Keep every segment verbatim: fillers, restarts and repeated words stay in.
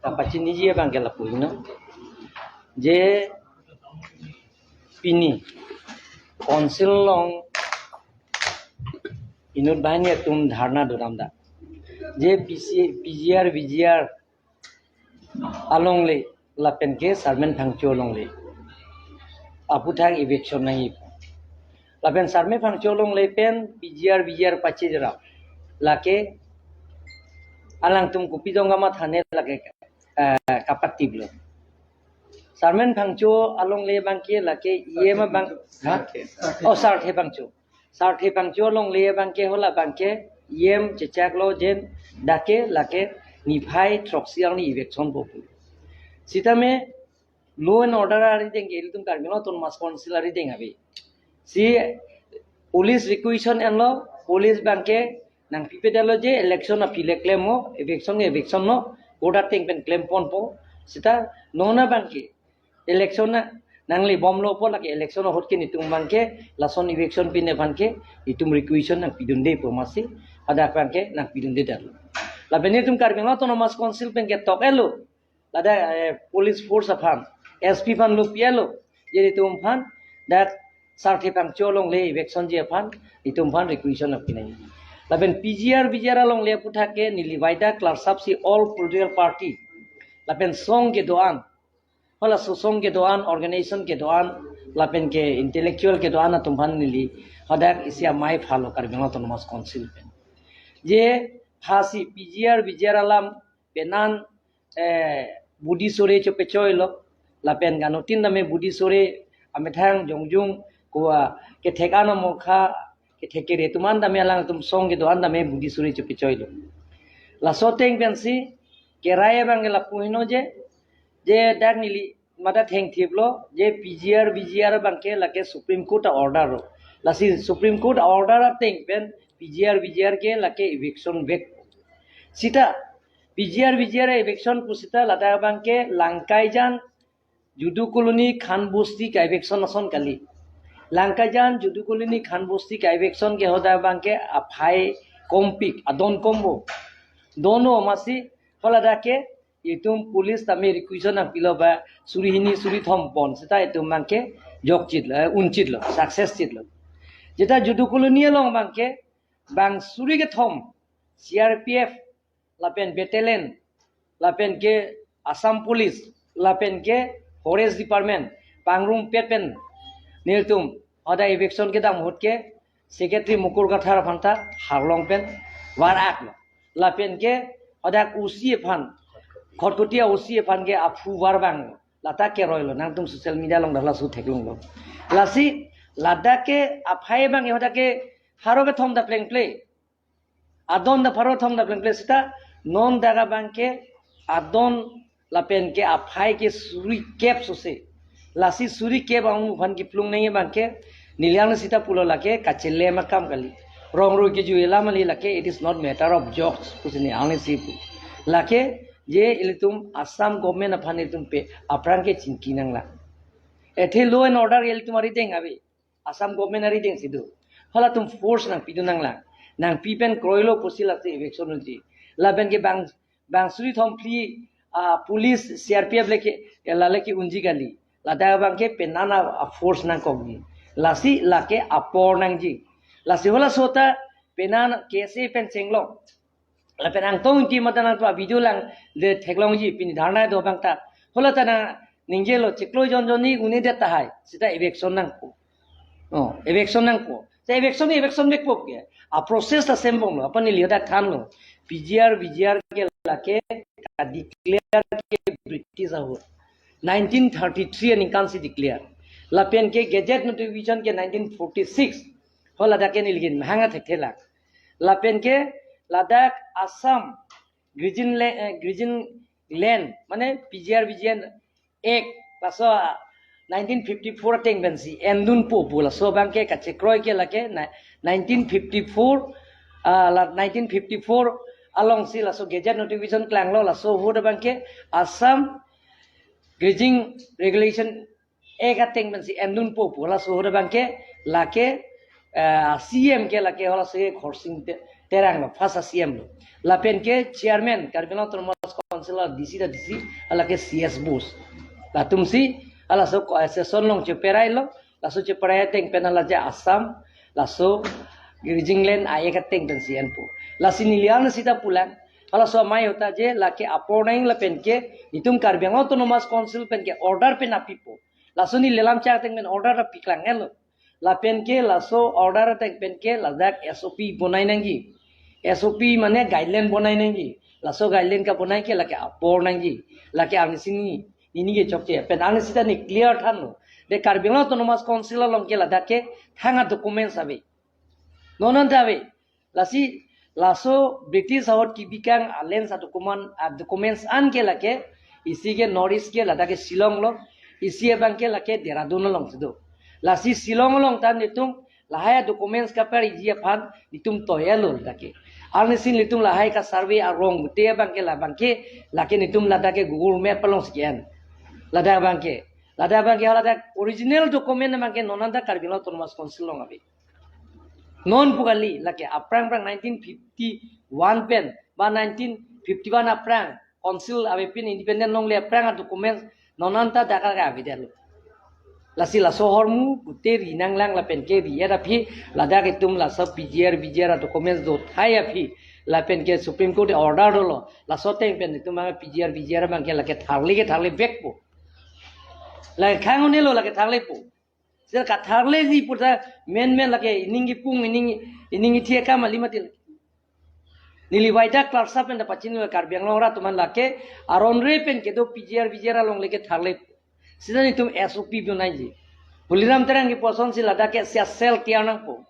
kapachiniji abang ke lapu heno. Je pini council along inut banghini atum dharna do-an dak. Je P C, P G R, V G R alongle lapen ke Sarmen Phangcho alongle aphuthak eviction nangji. Lapen Sarmen Phangcho alongle pen P G R, V G R pache jera. Lake alangtum kopi dong kamathane lake, eh, kapatip lo. Sarmen Phangcho alongle abang ke lake E M abang, ha? Oh, Sarthe Phangcho. Sarthe Phangcho alongle abang ke hala abang ke E M chechak lo jen dak ke lake niphai throksi arni eviction po pu. Sitame law and order arideng ke ilitum Karbi Anglong Autonomous Council arideng ave. Si police requisition enlo, police abang ke nangpipe detlo je election aphi le klemnon, eviction eviction non, court ateng pen klemponpo. Sita non abang ke election na nanglebomlo pu lake election ahut ke netum abang ke lason eviction pine aphan ke netum requisition nangpidunde pu masi hadak abang ke nangpidunde detlo. Lapen netum Karbi Anglong Autonomous Council pen ketok-etlo. Ladak, eh, police force aphan, S P aphan lo pi-etlo. Je netum aphan dak Sarthe Phangcho alongle eviction ji aphan netum aphan requisition nangpinangji. Lapen P G R, V G R alongle aphuthak ke neli vaida klarsa si all political party lapen song kedo-an, hala sosong kedo-an, organization kedo-an, lapen ke intellectual kedo-an atum aphan neli hadak isi amei phalo Karbi Anglong Autonomous Council pen. Je phasi P G R, V G R alam penan, eh, budi sore chopechoi lo, lapen ganutin dame budi sore amethang jongjung kowa kethek anamokha, kethek kere atum an dame alangtum song kedo-an dame budi sore chopechoi lo. Laso ateng pensi kerai abang ke lapu heno je, je dak neli mada thengthiplo je P G R, V G R abang ke lake Supreme Court a-order lo. Lasi Supreme Court a-order ateng pen P G R, V G R ke lake eviction vek. Sita P G R, V G R eviction pu sita ladak abang ke Langkaijan Judu Colony Khan Bosti ka-eviction ason kali. Langkaijan Judu Colony Khan Bosti ka-eviction ke hadak abang ke aphai kompik, adon kompo. Dono masi hala dak ke itum police tame requisition nangpilo ba suri hini suri thom pon sita itum abang ke jokchitlo, eh, unchitlo, success chitlo. Jeta Judu Colony along abang ke bang suri kethom C R P F lapen battalion, lapen ke Assam Police, lapen ke Forest Department pangrumpet pen nelitum hadak eviction kedam ahut ke Secretary Mukul Kathar aphan ta harlong pen var-aklo. Lapen ke hadak O C aphan, Khatkhati a-O C aphan ke aphu var vanglo. Lata keroilo, nangtum social media along dak laso theklonglo. Lasi ladak ke aphai abang ke hadak ke pharo kethom ta plengple. Adon ta pharo kethom ta plengple sita non dak abang ke adon lapen ke aphai ke suri kep sose. Lasi suri kep amu aphan kiplung nangji abang ke neli ang sita pulo lake kachelem akam kali. Rong roi kejui alam kali lake, it is not matter of jokes pusi neli ang si pu. Lake je ilitum Assam government aphan ilitum pe aphrang ke chingki nanglang. Athe law and order ilitum arideng ave. Assam government arideng si do. Halatum force nangpidun nanglang. Nangpi pen kroilo pusi lasi eviction unji. Lapen ke bang, bang suri thom phli, ah, police C R P F lake, lale ke unji kali. Ladak abang ke penan a-force nangkokji. Lasi lake apor nangji. Lasi halaso ta penan K S A pen chenglok. Lapen Angtong Engti mate nangtum a-video lang le theklongji pini dharna do abang ta. Hala ta nangningje lo chiklo jon jon ni une det tahai. Sita eviction nangpo. Oh, eviction nangpo. Sita eviction, eviction vekpo ke. A-process ta sembom lo. Apot neli hadak thanlo. P G R, V G R ke lake ka-declare ke British ahut. Nineteen thirty-three aningkan si declare. Lapen ke gazette notification ke nineteen forty-six. Hala dak ke neli kin hanga thekthe lang. Lapen ke ladak Assam Grazing La-, eh, Grazing Land, mane P G R V G R Act, laso, ah, nineteen fifty-four ateng pensi endunpo pu laso abang ke kachekroi ke lake na-, nineteen fifty-four, ah, la nineteen fifty-four along si laso gazette notification klanglo, laso ahut abang ke Assam Grazing Regulation Act ateng pensi endunpo pu laso ahut abang ke lake, eh, C M ke lake halaso ke Khorsing Te-, Terang lo, first a-C M lo. Lapen ke chairman Karbi Anglong Autonomous Council a D C ta D C, hala ke C S Bose. Latumsi, halaso ko session along cheperailo, laso cheperai ateng pen hala je Assam, laso Grijingland ayek ateng pensi enpo. Lasi neli arni sita pulang, halaso amei ahut ta je, lake apor nang lapen ke, itum Karbi Anglong Autonomous Council pen ke order pen apipo. Laso neli alam chak ateng pen order ta piklang-etlo. Lapen ke laso order ateng pen ke ladak S O P bonai nangji. S O P mane guideline bonai nangji. Laso guideline kabonai ke lake apor nangji. Lake arnisi ni, nini ke chokche. Pen arnisi ta ne clear thanlo. De Karbi Anglong Autonomous Council along ke ladak ke thang a-documents ave. Non anta ave. Lasi, laso British ahut kibikang a-lands a-document, a-documents an ke lake, isi ke North East ke ladak ke Shillong lo, isi abang ke lake Dehradun alongsi do. Lasi Shillong along ta netum lahai a-documents kapariji aphan netum toilo ladak ke. Arnisi netum lahai ka-survey arong gute abang ke labang ke, lake netum ladak ke Google Map alongsi ke-en. Ladak abang ke, ladak abang ke, ladak original document abang ke non anta Karbi Anglong Autonomous Council along ave. Non pu kali, lake aphrang aphrang nineteen fifty-one pen, ba nineteen fifty-one aphrang, council avepin independent longle aphrang a-documents, non anta dak ke avedetlo. Lasi laso ahormu, pute ri nanglang lapen ke ri-et aphi, ladak itum laso P G R, V G R a-documents do thai aphi, lapen ke Supreme Court order dolo, laso ateng pen itum abang P G R, V G R abang ke lake tharle ke tharle vekpo. Lake khang un-elo lake tharlepo. Seta katharleji pu ta menmen lake ining kipung, ining, ining ithi akam kali mati. Neli waida klarsa pen ta pachini lo, Karbi Anglong arat atum an lake aron re pen kedo P G R V G R along lake tharle. Seta netum S O P bonaiji. Tuliram Terang kipu asonsi ladak ke sia cell tiar nangpo.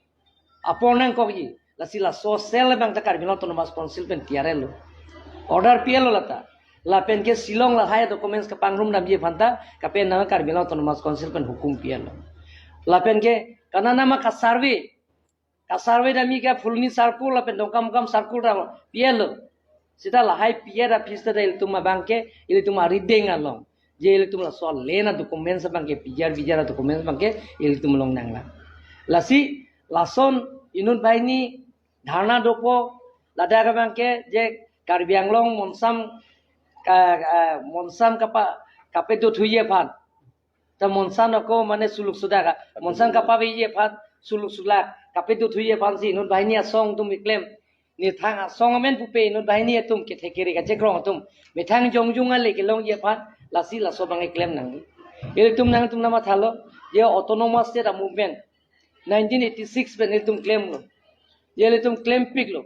Apor nangkokji. Lasi laso cell abang ta Karbi Anglong Autonomous Council pen tiar-etlo. Order pi-etlo lata. Lapen ke Shillong lahai documents kapangrum damji aphan ta, kapenang Karbi Anglong Autonomous Council pen hukum pi-etlo. Lapen ke kananama ka-survey, ka-survey damji ke Phuloni circle lapen Dongkamukam circle ta pi-etlo. Seta lahai pi-et aphi seta ilitum abang ke, ilitum arideng along, je ilitum laso land a-documents abang ke, P G R V G R a-documents abang ke ilitum along nanglang. Lasi lason inut banghini dharna dopo, ladak abang ke je Karbi Anglong monsam ka, ah, monsam kapa, kapedo thuji aphan. Ta monsam ako mane suluk sudak, monsam kapaveji aphan, suluk sulak kapedo thuji aphansi inut banghini asong atum keklem. Neli thang asong amen pupe, inut banghini atum kethe kere kachekrong atum, methang jongjong ale kelongji aphan, lasi laso abang keklem nangji. Ilitum nangtum namathalo, je Autonomous State a-movement nineteen eighty-six pen ilitum klemlo. Je ilitum klempiklo.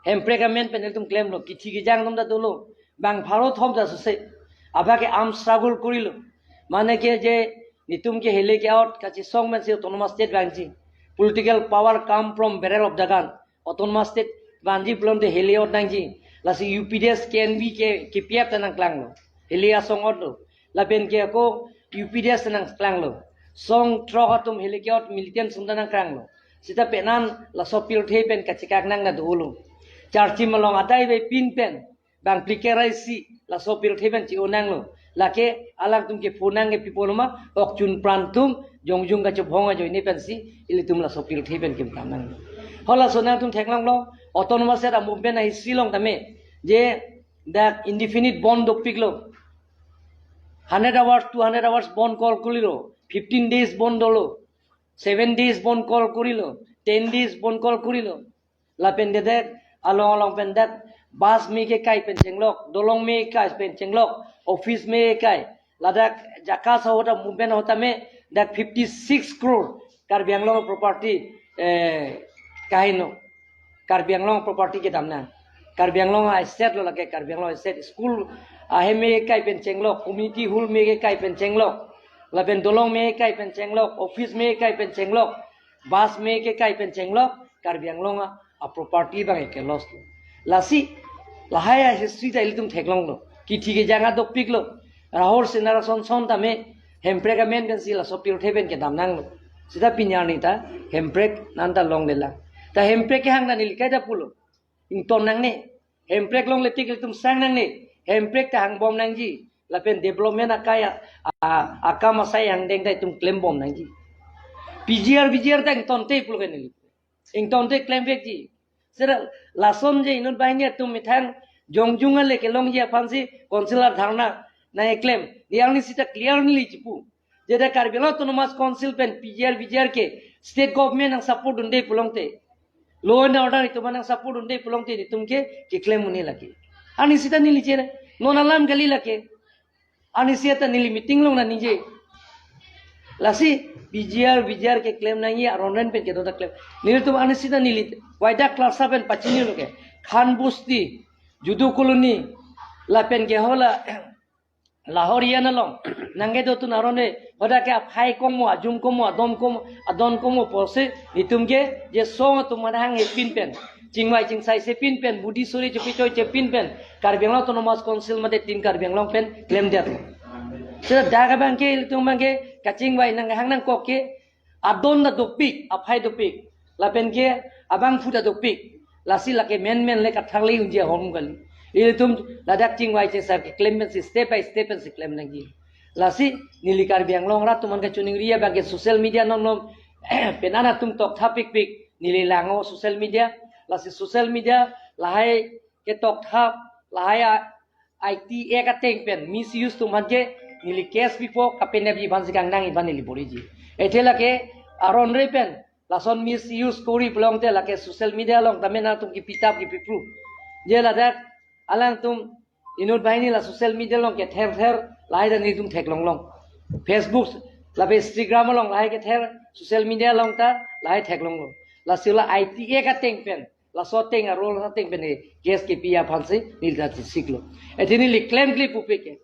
Hemprek amen pen ilitum klemlo, kithi kejang atum ta dolo. Bang pharo thom ta sose, abang ke arm struggle korilo. Mane ke je netum ke heli ke-ot kachesong pensi Autonomous State vangji. Political power come from barrel of the gun. Autonomous State vangji pulote heli ot nangji. Lasi U P D S, K N V ke, K P F ta nangklanglo. Heli asong otlo. Lapen ke ako U P D S ta nangklanglo. Song throk atum heli ke-ot militant sung ta nangklanglo. Seta penan laso pirthe pen kachekak nang na dolo. Charchim along adai avepin pen bang phlikera isi laso pirthe pen che-o nanglo. Lake alangtum ke phonang ke pi apotma, okchun pran atum jongjong kachobhong ajoine pensi ilitum laso pirthe pen kemtam nanglo. Halaso nangtum theklonglo, Autonomous State a-movement a-history along tame, je dak indefinite bandh dopiklo. Hundred hours, two hundred hours bandh call korilo, fifteen days bandh dolo, seven days bandh call korilo, ten days bandh call korilo. Lapen dedet along along pen dak bus me kekai pen chenglok, dolong me kekai pen chenglok, office me kekai. Ladak Jakka ahut a-movement ahut tame dak fifty-six crore Karbi Anglong property, eh, kaheno. Karbi Anglong property kedam nang. Karbi Anglong a-asset lo lake, Karbi Anglong a-asset, school ahem me kekai pen chenglok, community hall me kekai pen chenglok, lapen dolong me kekai pen chenglok, office me kekai pen chenglok, bus me kekai pen chenglok, Karbi Anglong a, a-property abang ke loss lo. Lasi, lahai a-history ta ilitum theklonglo. Kithi kejang ta dopiklo. Rahul Singh Rana Johnson tame, Hemprek amen pensi laso pirthe pen kedam nanglo. Seta pini arni ta Hemprek nanta longlelang. Ta Hemprek kehang ta neli kaita pulo. Ington nangne. Hemprek longle tik ilitum sang nangne. Hemprek ta hangbom nangji. Lapen development akai a, a, akam asai angdeng ta itum klembom nangji. P G R, V G R ta ingtonte pulo ke neli. Ingtonte klemvekji. Sir, lason je inut banghini atum methang jongjung ale kelongji aphansi council adharna nangkeklem. Yang ni sita clear neli chipu. Jeda Karbi Anglong Autonomous Council pen P G R, V G R ke state government nangsupport dunde pulote, law and order itum nangsupport dunde pulote itum ke keklem un-e lake. Ani sita neli chere. Non alam kali lake. Ani sita neli meeting along nangji. Lasi P G R, V G R keklem nangji aron ren pen kedo ta klem. Nelitum ani sita neli waida klasa pen pachinilo ke. Khan Bosti, Judu Colony, lapen ke hala Lahorian along nangkedotun aron e, hadak ke aphai komo, ajum komo, adom komo, adon komo pusi itum ke je song atum manghang hepin pen, chingvai chingsai sepin pen, budi suri chepi choi chepin pen, Karbi Anglong Autonomous Council mate Team Karbi Anglong pen klemdet. Sir, dak abang ke ilitum abang ke kachingvai nanghang nangkok ke, adon ta dopik, aphai dopik, lapen ke abangphu ta dopik. Lasi lake menmen le kathak le unji ahom kali. Ilitum ladak chingvai chingsai keklem pensi step by step pensi klem nangji. Lasi neli Karbi Anglong arat atum aphan kachiningri abang ke social media nom nom penan atum tokthap pikpik, neli lang-o social media. Lasi social media lahai ketoktha, lahai a I T Act ateng pen misuse atum aphan ke neli case pipo, kapenapji aphansi kangnang aphan neli boriji. Athe lake aron re pen lason misuse kori pulote lake social media along tame nangtum kipi tap kipi pru. Je ladak alangtum inut banghini la social media along kether ther lahai ta nelitum theklong long. Facebook lapen Instagram along lahai kether, social media along ta lahai theklong long. Lasi la I T Act ateng pen, laso ateng a-rule ateng pen ke case kepi aphansi neli ta chisiklo. Athe neli klemkle pupe ke.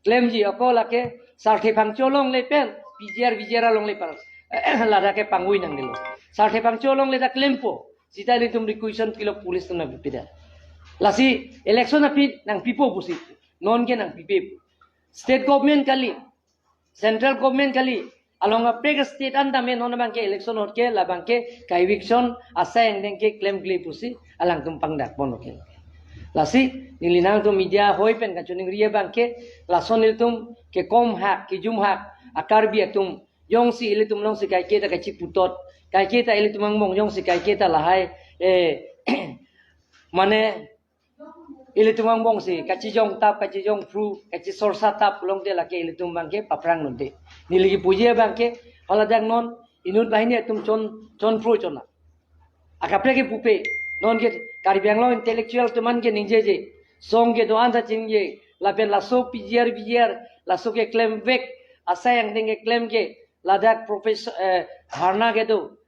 Klemji ako lake Sarthe Phangcho along le pen, P G R, V G R along le pen. Ladak ke pangui nangnelo. Sarthe Phangcho along le ta klempo. Sita ilitum requisition pilo police atum nangpipida. Lasi election aphi nangpipo pusi. Non ke nangpipe. State government kali, central government kali, along kaprek state an tame non abang ke election ahut ke labang ke ka-eviction asai angdeng ke klemkle pusi alangtum pangdak pon oke. Lasi neli nangtum media hoi pen kachiningri abang ke, lason ilitum kekom hak, kejum hak a-Karbi atum jongsi ilitum alongsi kaiketa kachiputot, kaiketa ilitum angbong jongsi kaiketa lahai, eh, mane ilitum angbongsi kachijong tap, kachijong pru, kachisorsa tap pulote lake ilitum abang ke paphrang nunde. Neli kipuji abang ke, haladak non inut banghini atum chon, chon pru chona. Akaprek ke pupe, non ke Karbi Anglong intellectual atum aphan ke ningjeje. Song kedo-an ta chingje, lapen laso P G R, V G R, laso keklemvek asai angdeng keklem ke, ladak professor, eh, dharna kedo,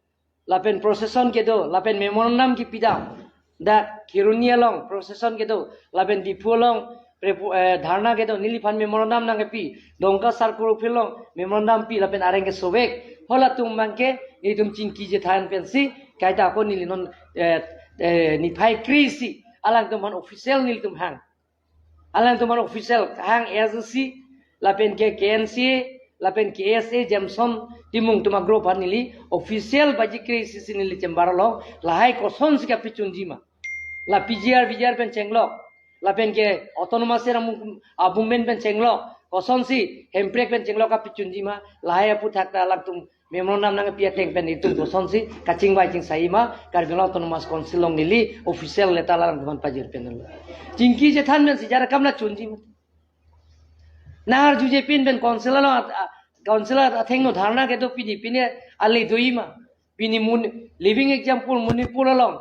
lapen procession kedo, lapen memorandum kipidam. Dak Kheroni along procession kedo, lapen Diphu along prepu-, eh, dharna kedo, neliphan memorandum nangkepi, Dongka Circle Office along memorandum pi, lapen areng kesovek. Halatum abang ke nelitum chingki chethan pensi, kaita ako neli non, eh, eh, niphai kre-isi alangtum aphan official nelitum hang. Alangtum aphan official hang agency, lapen ke K N C A, lapen K S A, Jameson Timung atum a-group aphan neli official baji kre-isi si neli chamber along lahai kosonsi kapachunji ma. La P G R, V G R pen chenglok, lapen ke autonomous area mung-, a-movement pen chenglok, kosonsi hemprek pen chenglok kapachunji ma, lahai aphuthak ta alangtum memorandum nangpi ateng pen itum kosonsi kachingvai chingsai ma, Karbi Anglong Autonomous Council along neli official letter alangtum aphan pajir pen lo. Chingki chethan pensi jara kam lachunji ma. Nangarjuje pin pen council along at-, a-, council athengno dharna kedo pini, pini ale doji ma. Pini mun-, living example Manipur along.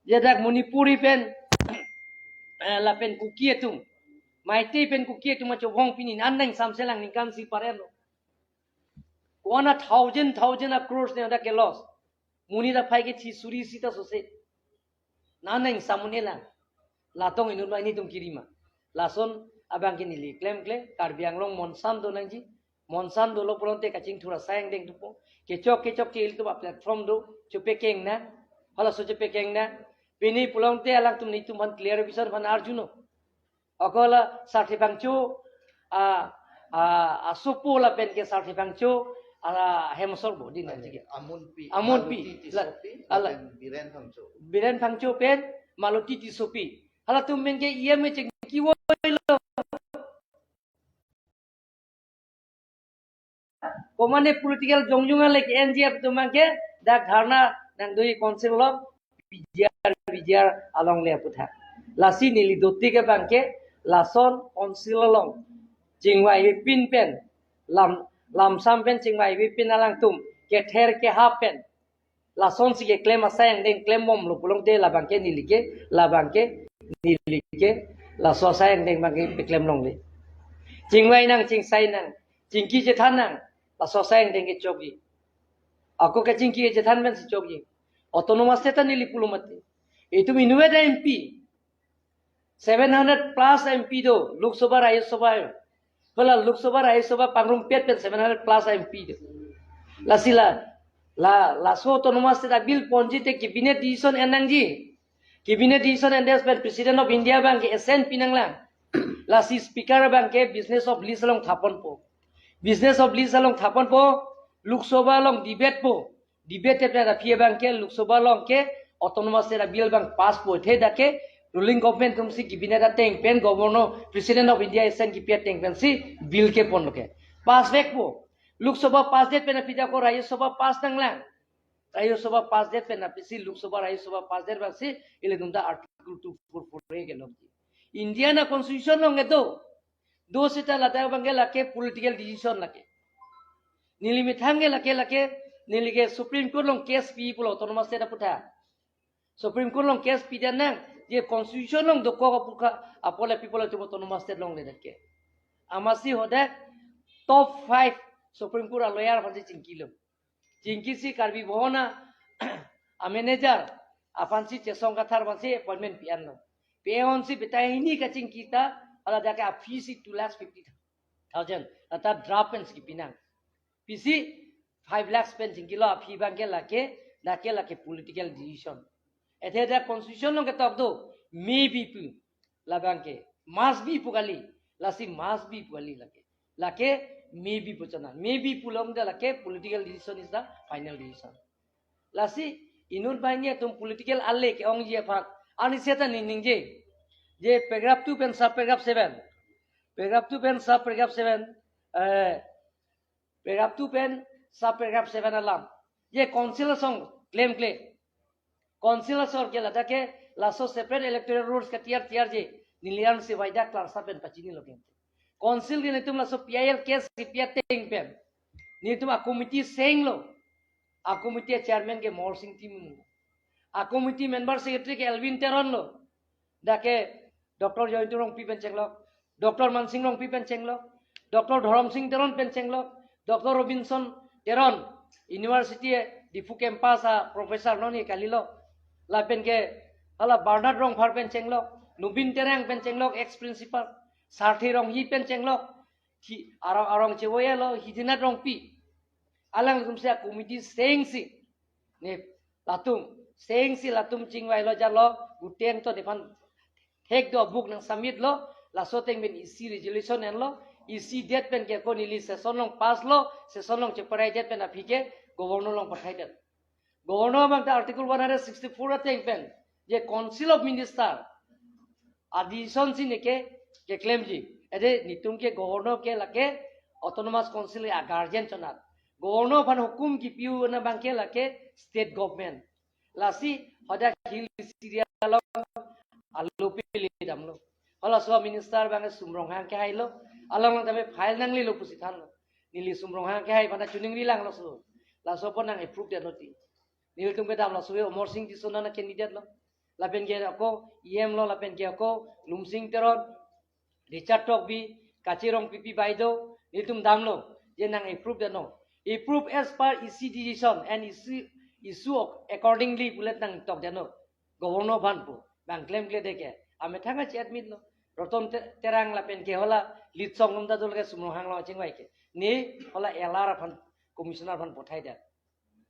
Jedak Manipuri pen, eh, lapen Kuki atum, Meitei pen Kuki atum achobong pini an nangsamselang ningkan isi parlo. Kona thousand, thousand a crores ne dak ke loss. Monit aphai ke thi suri sita sose. An nangsam un-elang. Latum inut banghini atum kiri ma. Lason abang ke neli klemkle, Karbi Anglong monsam do nangji. Monsam dolo pulote kachingthur asai angdeng thupo. Kechok kechok ke ilitum a-platform do, chepekeng nang. Halaso chepekeng nang. Pini pulote alangtum nelitum aphan clarification aphan arjunon. Ako la Sarthe Phangcho, a, a, asopo lapen ke Sarthe Phangcho, a, hemsor bo din aji ke. Amunpi. Amunpi. Maloti Tissopi, la, ala. Lapen Biren Phangcho. Biren Phangcho pen Maloti Tissopi. Halatum pen ke E M A chingki voilo. Komane political jongjung ale ke N G F atum abang ke dak dharna nangdoji council along. P G R, P G R alongle aphuthak. Lasi neli dotik abangke lason council along chingvai pin pen, lam, lamsam pen chingvai pin alangtum kether kehap pen lasonsi keklem asai angdeng klembomlo pulote labangke neli ke, labangke neli ke laso asai angdeng abangke peklem longle. Chingvai nang, chingsai nang, chingki chethan nang, laso asai angdeng ke chokji. Ako kachingki kachethan pensi chokji. Autonomous state ta neli pulo mati. Itum inutvet M P, seven hundred plus M P do, Lok Sabha, Rajya Sabha. Hala Lok Sabha, Rajya Sabha pangrumpet pen seven hundred plus M P do. Lasi la, la, laso autonomous state a-bill ponji te cabinet decision en nangji. Cabinet decision endet pen President of India abangke assent pi nanglang. Lasi Speaker abangke business of list along thaponpo. Business of list along thaponpo, Lok Sabha along debate po. Debate pen aphi abangke Lok Sabha along ke autonomous state a-bill abang pass po, athe dak ke ruling government atumsi cabinet ateng pen Governor, President of India assent kipi ateng pensi bill ke ponlo ke. Pass vekpo. Lok Sabha pass det pen aphi dak ko Rajya Sabha pass nanglang. Rajya Sabha pass det pen aphisi Lok Sabha, Rajya Sabha pass det abangsi ilitum ta Article two four four A kelongji. Indian a-constitution along kedo. Do seta ladak abangke lake political decision lake. Neli methang ke lake, lake, neli ke Supreme Court along case pi pulo autonomous state aphuthak. Supreme Court along case pidet nang, je constitution along dokok aphuthak, apot le pi pulo itum autonomous state longledet ke. Amatsi hadak top five Supreme Court a-lawyer aphansi chingkilo. Chingkisi Karbi Bhawan a-manager aphansi Chesong Kathar aphansi appointment pi-anlo. Pi-ansi betai hini kachingki ta, hala dak ke a-fee si two lakhs fifty thousand. Lata draft pensi kipi nang. Pisi five lakhs pen chingkilo, a-fee abangke lake, dak ke lake political decision. Athe dak constitution along ketok do, maybe pu. Labangke must be pu kali, lasi must be pu kali lake. Lake maybe pu chana. Maybe pulote lake political decision is the final decision. Lasi inut banghini atum political ale ke-ongji aphan, ani seta ningje. Je paragraph two pen sub paragraph seven. Paragraph two pen sub paragraph seven, eh, paragraph two pen sub paragraph seven alam. Je council asong klemkle. Council asong ke ladak ke laso separate electoral rules ketiar tiarji. Neli an si waida klarsa pen pachinilo ke. Council ke netum laso P I L case kipi ateng pen, netum a-committee senglo. A-committee chairman ke Morsing Timung. A-committee member secretary ke Elwin Teron lo. Dak ke Doctor Jayanta Rongpi pen chenglok, Doctor Mansing Rongpi pen chenglok, Doctor Dhorom Sing Teron pen chenglok, Doctor Robinson Teron, University Diphu campus a-professor non ke kalilo. Lapen ke hala Bernard Rongphar pen chenglok, Nobin Terang pen chenglok, ex principal, Sarthe Ronghi pen chenglok, thi arong arong chevoyelo, Hidinath Rongpi. Alanglitum si a-committee sengsi. Ne latum, sengsi latum chingvailo jalo, guteng to nephan thek do book nang submit lo, laso ateng pen E C resolution enlo, E C det pen ke ko neli session along pass lo, session along cheparai det pen aphi ke Governor along pathaidet. Governor abang ta Article one hundred sixty-four ateng pen, je Council of Minister a-decision si neke keklemji. Athe netum ke Governor ke lake Autonomous Council a-guardian chonat. Governor aphan hukum kipi-un abangke lake state government. Lasi hadak Hill City along alo pili damlo. Halaso a-minister abang Sum Ronghang kehailo. Alangli tame file nanglelo pusi thanlo. Neli Sum Ronghang kehai aphan ta choningri lang laso. Laso apot nang approve det noti. Nelitum kedam laso Amarsing Tisso non a-candidate lo. Lapen ke ako E M lo, lapen ke ako Lumsing Teron, Richard Tokbi, Kache Rongpipi baideo, nelitum damlo, je nang approve det non. Approve as per E C decision and issue, issue accordingly pulet nangtok det non. Governor aphan pu, bang klemkledet ke. Amethang achi admit lo. Roton Te-, Terang lapen ke hala Litsong atum ta dolo ke Sum Ronghang along chingvai ke. Ne hala L R aphan, commissioner aphan pathaidet.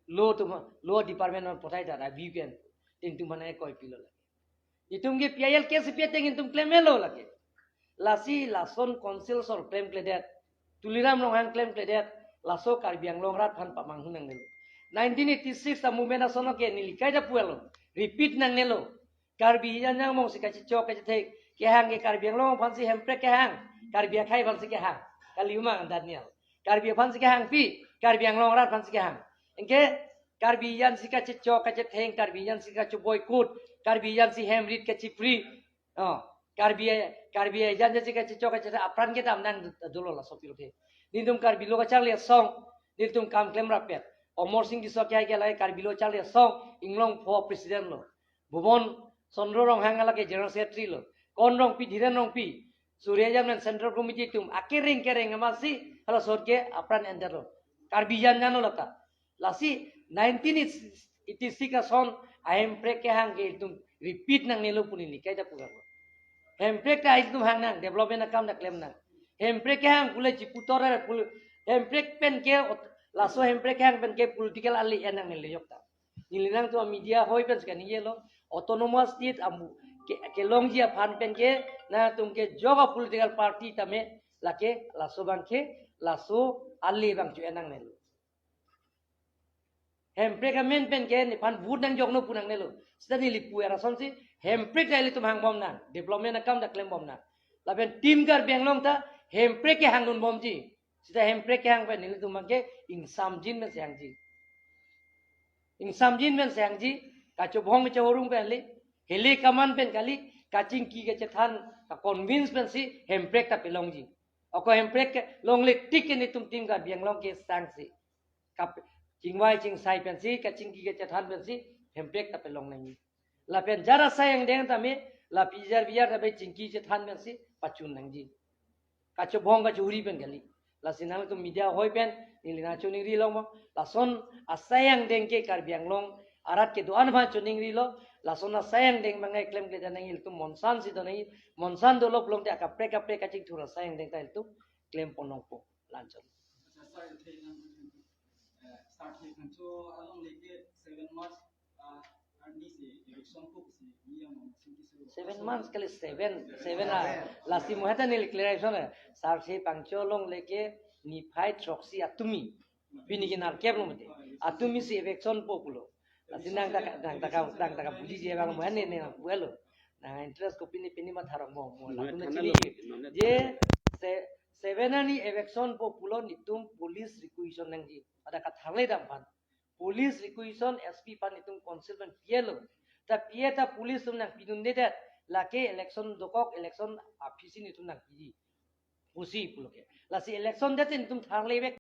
Law atum, law department aphan pathaidet, a-V P N. Netum aphan ekoi pilo lake. Itum ke P I L case pi ateng itum klemlo lake. Lasi lason council asong klemkledet. Tuliram Ronghang klemkledet. Laso Karbi Anglong arat aphan pamanghu nangnelo. Nineteen eighty-six a-movement ason ke neli kaita pulo. Repeat nangnelo. Karbi anjang mong si kachichok kachithek. Kehang ke Karbi Anglong aphan si Hemprek kehang. Karbi akhei aphan si kehang. Kali ma Daniel. Karbi aphan si kehang pi. Karbi Anglong arat aphan si kehang. Anke Karbi ansi kachechok kachetheng, Karbi ansi kacho boycott, Karbi ansi hem rit kachipri. Oh, Karbi, Karbi ansi kachechok kachetheng apran kedam nang dolo laso pirthe. Nelitum Karbi lo kacharli asong, nelitum kam klem rapet. Amarsing Tisso ke hai ke lahai Karbi lo charli asong, Inglongpho president lo. Bhuban Chandra Ronghang alake general secretary lo. Kon Rongpi, Dhiren Rongpi, Surya Jamnen central committee atum akereng kereng amatsi hala sot ke apran enter lo. Karbi an jano lata. Lasi nineteen eighty-six ason ahemprek kehang ke itum repeat nangnelo pu neli kaita pulo. Hemprek ta itum hang nang, development akam ta klem nang. Hemprek kehang pule chiputor pule, hemprek pen ke ot-, laso hemprek kehang pen ke political ali en nangnelo jokta. Neli nangtum media hoi pen sika ningje lo, autonomous state amu ke, kelongji aphan pen ke nangtum ke jok a political party tame lake laso abang ke, laso ali abang chu en nangnelo. Hemprek amen pen ke nephan vote nangjoknon pu nangnelo. Seta neli pu era asonsi, hemprek ta ilitum hangbom nang, development akam ta klembom nang. Lapen Team Karbi Anglong ta hemprek kehang dunbomji. Seta hemprek kehang pen nelitum abang ke ingsamjin pensi hangji. Ingsamjin pensi hangji, kachobhong kachorung pen kali, hili kaman pen kali, kachingki kachethan, ka-convince pensi hemprek ta pelongji. Ako hemprek kelongle tik ke nelitum Team Karbi Anglong ke sangsi. Kap-, chingvai chingsai pensi, kachingki kachethan pensi, hemprek ta pelong nangji. Lapen jara asai angdeng tame, la pijar bijar tame chingki chethan pensi, pachun nangji. Kachobhong kachori pen kali. Lasi nangtum media hoi pen, neli nangchoningri longpo. Lason asai angdeng ke Karbi Anglong arat kedo-an aphan choningrilo. Lason asai angdeng abang ke klemkle nangji, ilitum monsan si do nangji. Monsan dolo pulote akaprek kaprek kachingthur asai angdeng ta ilitum klempon longpo. Lanchon. Acha, sir, the nang, eh, sir, the nang cho alongle ke seven March, ah, arni si election ko si ni yang masing ki suru. Seven months kali, seven, seven ah. Lasi mo heta neli clarification eh. Sir si pangcho alongle ke niphai throksi atumi. Pini ke nerkep lo mati. Atumi si eviction po pulo. Lasi nang taka, nang taka, nang taka buliji abang mo ne ne nang pulo. Nang interest ko pini pini ma tharok mo mo. Mo latum na thana chini lo, mo na je thana lo. Se-, seven arni eviction po pulo nelitum police requisition nangji. Ada katharle dam aphan. Police requisition S P aphan nelitum council aphan pilo. Ta pi-e ta police atum nangpidunde det. Lake election dokok election aphisi nelitum nangpiji pusi pulo ke. Lasi election det nelitum tharle vek